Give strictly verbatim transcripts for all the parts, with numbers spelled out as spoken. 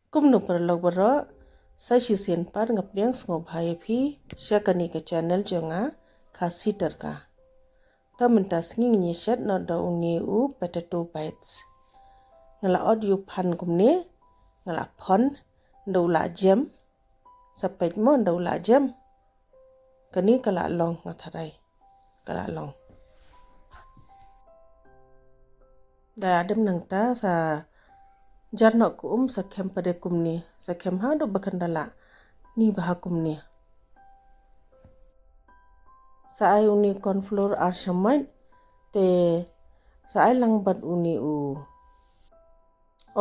Kumno paralok baroh, sa shisien pat nga pdiang sngewbha ïa phi sha kane ka channel jong nga, Khasi Tarka. Ta mynta sngi ngin ïa shet noh da une u potato bites. Nga la ot ïa u pan kumne, nga la phon, da u la jem, sa peit mo da u la jem. Kane ka la long nga tharai. Ka la long. Da dem nangta sa jar noh ka um sa khem pat de kumne. Sa khem haduh ba kan da la ni bha kumne. Sa ai une corn flour ar shamoit te sa ai lang bad une u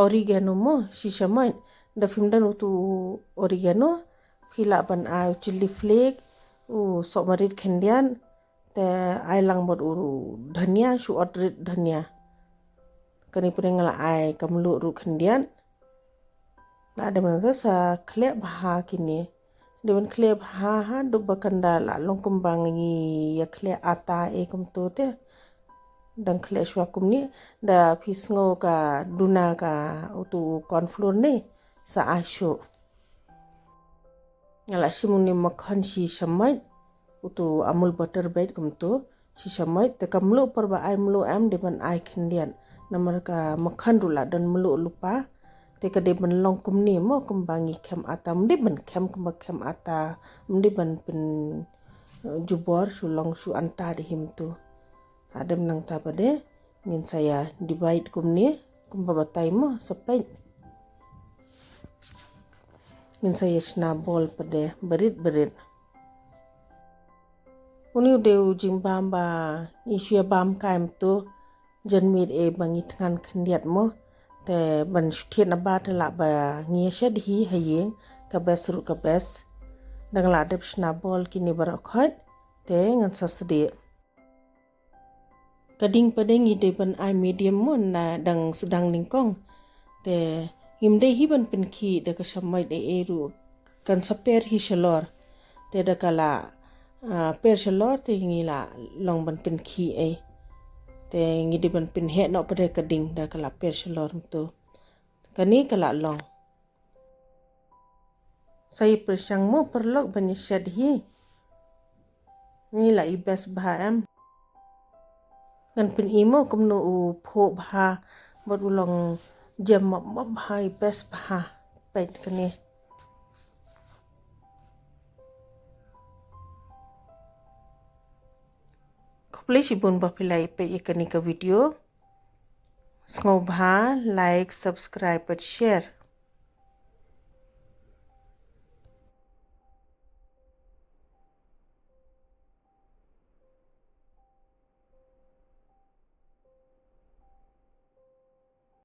oregano mo, shi shamoit. Da phim don utu u oregano, phi lah ban ai u chilli flake, u sohmarit khyndiat, te ai lang bad u dhania, shu ot rit dhania. Kane pat nga la ai ka mluh ruh khyndiat. La dep mynta sa khleh bha kine. Dei ban khleh bha haduh ba kan da la long kumba ngi ïa khleh ata e kumto te. Dang khleh shuwa kumne da phi sngew ka duna ka utu corn flour ne sa ai shuh. Nga la shim une makkhan shi shamoit, utu Amul butter beit kumto, shi shamoit, te ka mluh por ba ai mluh em dei ban ai khyndiat. Namar ka makkhan ruh la don mluh lypa, te ka dei ban long kumne mo kumba ngi khem ata, ym dei ban khem kumba khem ata, ym dei ban pyn, eh, jubor shu long shu anta de him tu. Hadem nangta pat de ngin sa ïa divide kumne, kumba batai mo, sa peit. Ngin sa ïa shna ball pat de barit barit. Une u dei u jingbam ba ngi shu ïa bam kai mynta, janmiet e ba ngi thngan khyndiat mo. Te ban shu thied naba te lah ba ngi ïa shet hi ha ïing, ka best ruh ka best. Dang lah dep shna ball kine baroh khoit, te ngan sa sdieh. Ka ding pat de ngi dei ban ai medium mo, na dang sdang nyngkong. Te ngim dei hi ban pynkhih da ka shamoit ei ei ruh, kan sa per hi shalor. Te da ka la, ah, per shalor te ngi la long ban pynkhih ei. Te ngi dei ban pynheh noh pat de ka ding da ka la per shalor mynta. Kane ka la long. Sa ïa pyrshang mo paralok ban ïa shet hi. Ngi la i best bha em. Ngan pyni mo kumno u phuh bha bad u long jem mop mop bha, i best bha. Peit kane. Khublei shibun ba phi la ïa peit ïa kane ka video. Sngewbha like, subscribe bad share.